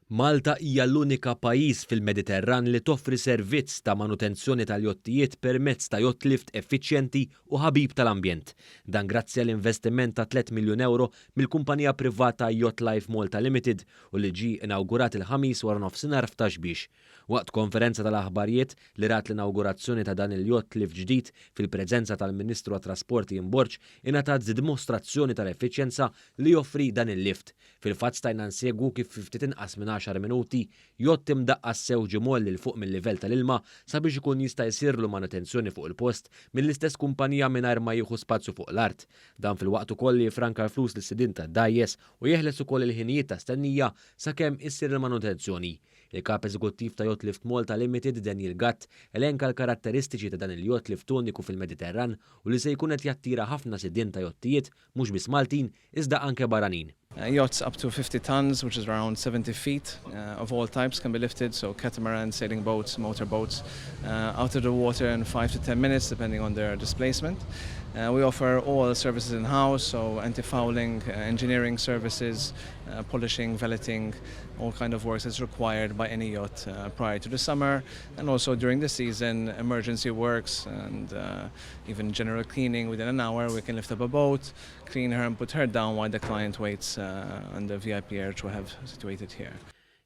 Malta hija l-unika pajjiż fil-Mediterran li toffri servizz ta' manutenzjoni tal-jottijiet permezz ta' yacht lift effiċjenti u ħabib tal-ambjent. Dan grazzi għal investiment ta' 3 miljun euro mill-kumpanija privata Yacht Life Malta Limited u li ġie inawgurat il-Ħamis wara nofsinhar f'Ta' Xbiex. Waqt konferenza tal-aħbarijiet li rat l-inawgurazzjoni ta' dan il-yacht lift ġdid fil-preżenza tal-Ministru għat-Trasport Ian Borg, ingħatat dimostrazzjoni tal-effiċjenza li joffri dan il-lift. Fil-fatt stajna nsegwu kif fi ftit inqas minn 10 minuti, jott imdaqqas sew ġie mgħolli 'l fuq mil-livell tal-ilma sabiex ikun jista' jsirlu manutenzjoni fuq il-post mill-istess kumpanija mingħajr ma jieħu spazju fuq l-art. Dan filwaqt ukoll li jiffranka l-flus lis-sidien tad-dgħajjes u jeħles ukoll il-ħinijiet ta' stennija sakemm issir il-manutenzjoni. Il-Kap Eżekuttiv ta' Yacht Lift Malta Limited, Daniel Gatt, elenka l-karatteristiċi ta' dan il-yacht lift uniku fil-Mediterran u li se jkun qed jattira ħafna sidien ta' jottijiet mhux biss Maltin iżda anke barranin. Yachts up to 50 tons, which is around 70 feet, of all types can be lifted, so catamarans, sailing boats, motor boats, out of the water in 5 to 10 minutes, depending on their displacement. We offer all services in-house, so anti-fouling, engineering services, polishing, valeting, all kind of works that's required by any yacht prior to the summer, and also during the season, emergency works and even general cleaning. Within an hour, we can lift up a boat, clean her and put her down while the client waits on the VIP area which we have situated here.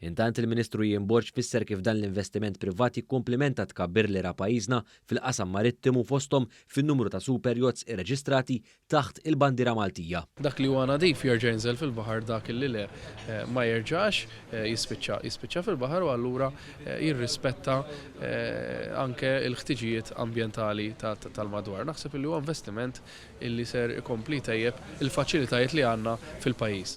Intant il-Ministru Ian Borg fisser kif dan l-investiment privat jikkumplimenta tkabbir li ra pajjiżna fil-qasam marittimu, fosthom fin-numru ta' super yachts irreġistrati taħt il-bandiera Maltija. Dak li huwa nadif jerġa' jinżel fil-baħar, dak li le ma jerġax jispiċċa fil-baħar u allura jirrispetta anke l-ħtiġijiet ambjentali tal-madwar. Naħseb li huwa investiment illi ser ikompli jtejjeb il-faċilitajiet li għandna fil-pajjiż.